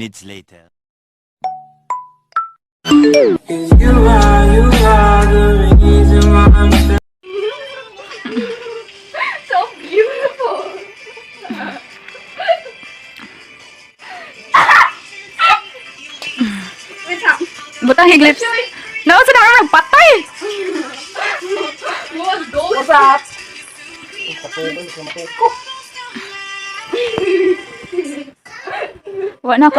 Minutes later. 'Cause you are the reason why I'm still So beautiful. Wait up. Butang hig lips. Naon sa naman nagpatay. You want gold? What's up? Wa na ko.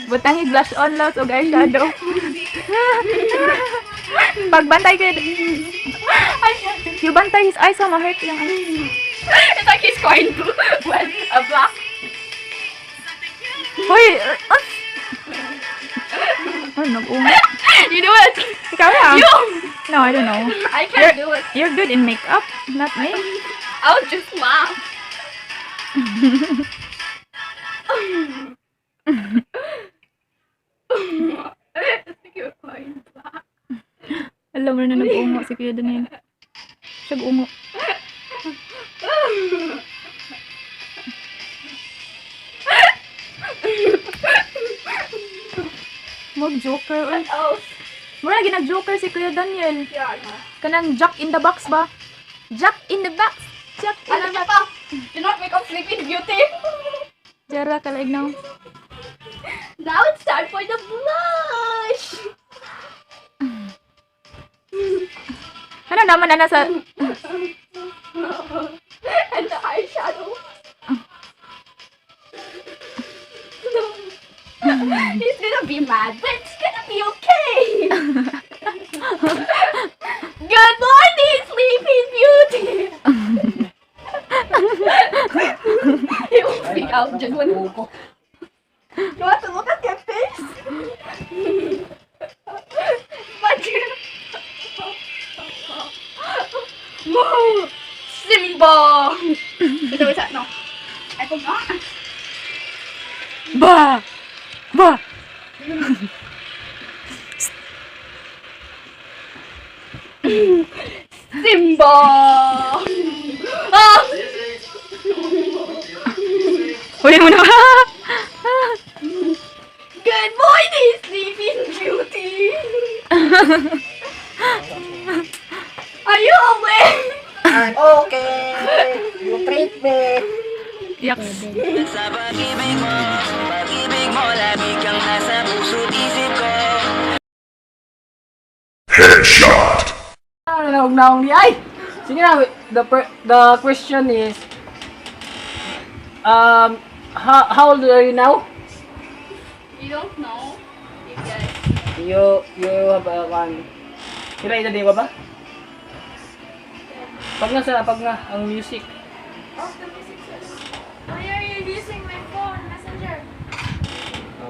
Butang hig blush on los og eyeshadow. Pagbantay kay You bantay his eyes, ma hurt yung eyes. It's like he's going to when a black. Hoy, ah! Ay, nag-ungo. You do it. Ikaw na. You. No, I don't know. I can't do it. You're good in makeup, not me. I'll just laugh. It's like you're going black. Alam mo na nag-ungo si Kuya Daniel. Siya ungo. Mag-joker. Oy. Oh, Mura lagi nag-joker si Kuya Daniel. yeah. I know. Kanang Jack in the Box ba? Jack in the Box! Jack in Ano the Box! pa? Do not wake up Sleeping Beauty. Jara, kalaig na. Now it's time for the blush. Ano naman na nasa And the eyeshadow. He's gonna be mad, but it's gonna be okay. Good morning, Sleeping Beauty. He will freak out just when. You want to look at your face? But you. Whoa! Simba! Wait, wait, wait, no. I forgot. Ba! Ba! Simba! Ah! Huli mo na. Good morning, Sleeping Beauty! Are you awake? I'm okay. You treat me. Yaks. Sa pag-ibig mo, lagi kang nasa puso't isip ko. Headshot. Ano na naong di ay. Sige na, the question is how old are you now? You don't know? You guys. You have a one. Kila edad ba ba? Pag nga sa pag nga ang music. Off the music says. Why are you using my phone, Messenger?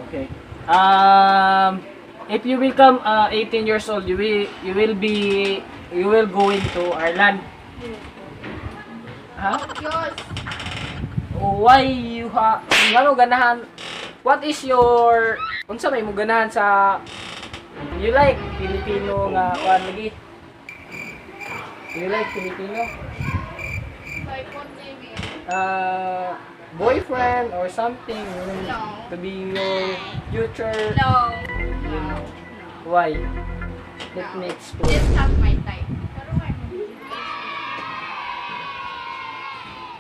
Okay. If you become 18 years old, you will go into Ireland. Ha? Yours. Why you ha ngano ganahan, what is your, unsa may mo ganahan sa, you like Filipino nga kuan lagi, you like Filipino Like, what do you mean? Boyfriend or something No. to be your future? No. You No. know why? Let me explain. It's not my type.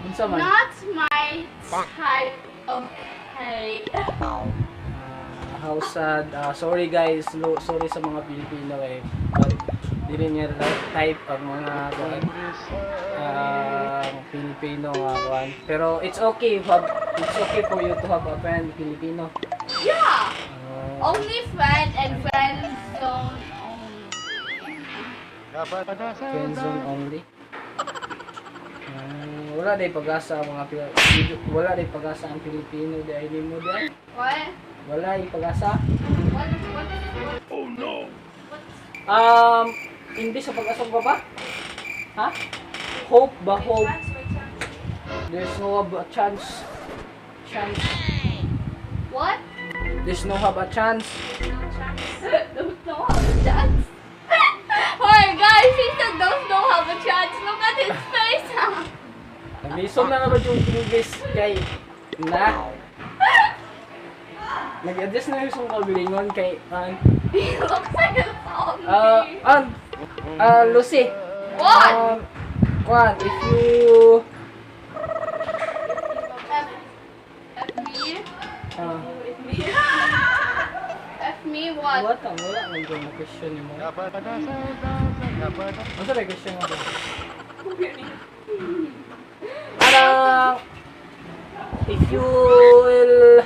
Unsa man? Not my type. Okay. How sad. Sorry guys, no, sorry sa mga Pilipino eh. But dili niya type ang mga kuan, Pilipino nga kuan. Pero it's okay if have, it's okay for you to have a friend Filipino. Yeah. Only friend and friend zone only. Friend zone only. Wala day pag-asa ang mga wala day pag-asa ang Pilipino di ay nimo di ay. What? Wala ay pag-asa. What? What? What? Oh no. What? Hindi sa pag-asog ba ba? Ha? Hope ba? Hope. There's no have a chance. Chance. What? There's no have a chance. Don't know have a chance. Alright guys, he said those don't have a chance. Look at his face. Nag-isog na nga ba yung English kay na? Nag-adjust na yung kaugalingon kay an He looks like a zombie. An Lucy. What? Kwan, if you F, F me? F me what? What ang wala nang na question nimo. Unsa ba question mo? Anang if you will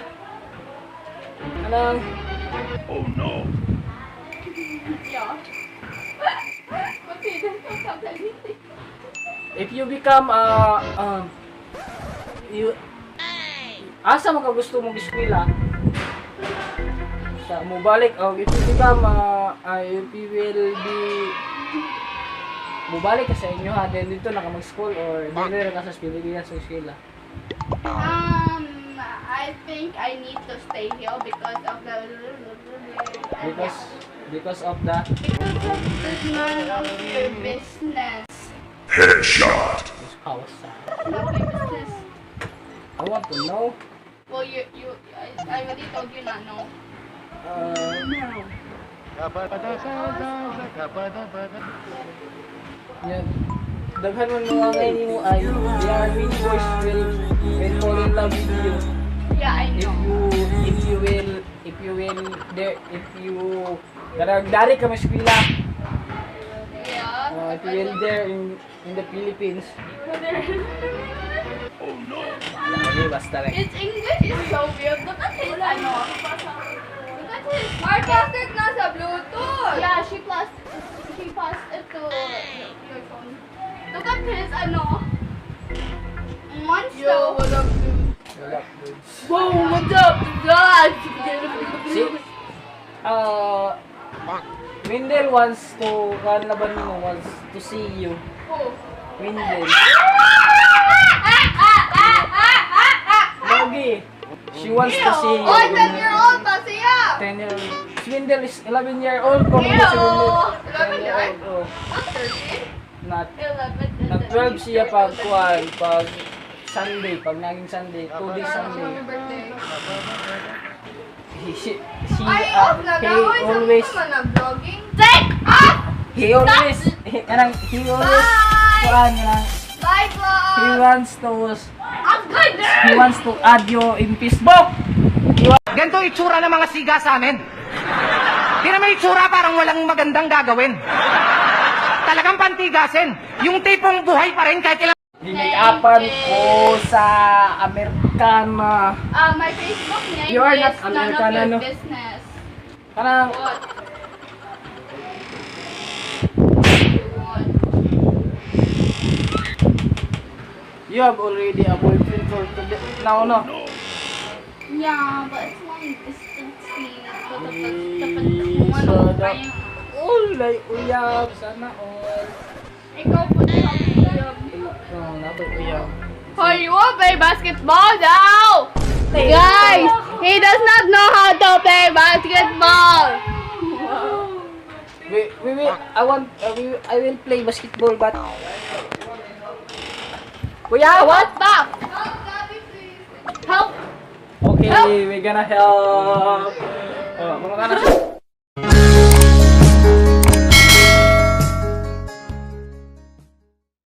anang Yeah. Okay, then don't have anything. If you become you asa mo ka gusto mong eskwela sa mo balik, oh, if you become if you will be mubalik ka sa inyo ha, then dito na ka mag-school or dito na ka sa Pilipinas sa eskwela? I think I need to stay here because of the Because of the because of the none of your business. Headshot. House. None of your business. I want to know. Well, I already told you not no. Yan. Daghan man mga ngayon nimo ay there are many boys will fall in love with you. Yeah, I If know. you if you will if you will there if you karag dari ka eskwela, if you will there in the Philippines. Oh no. Wala, basta lang. His English is so weird. Look at his ano. Look at his. Mark, it na sa Bluetooth! Yeah, she passed it to your phone. Look at his ano. Monster. Yo, what up, dude? Wala, dudes. Whoa, what's up, guys? See? Wendell wants to kan laban mo wants to see you. Oh. Wendell. Logi. She wants to see you. Oh, 10-year-old pa siya! 10 year old. Si Wendell is 11 year old. Kung si Wendell. 11 10 year old. Oh. Not 13? Not, 11. nag 12 siya pag kuan, pag Sunday, pag naging Sunday, 2 days Sunday. Happy birthday. He, she, Ay, off na he na. Oy, always, sa na vlogging. Take off! he always, he, kanang, he always, Bye! kuan, kanang, Bye, he vlog! wants to, Ang ganda! he wants to add you in Facebook. Ganito itsura ng mga siga sa amin. Tingnan mo yung itsura, parang walang magandang gagawin. Talagang pantigasin. Yung tipong buhay pa rin kahit ilang Ginikapan ko sa Amerikana. My Facebook name You are is not none of Americana, your no? business. Kanang, What? You want? You have already a boyfriend for today. Now, no? Yeah, but it's long distance. Sana all ay uyab. Sana all. Ikaw po na uyab. No, nabay uyab. Oh, you want play basketball now? Guys, he does not know how to play basketball. We, I want, we, I will play basketball, but Kuya, what? Stop. Help, Gabby, please. Help. Okay, we're gonna help. Oh, mga na.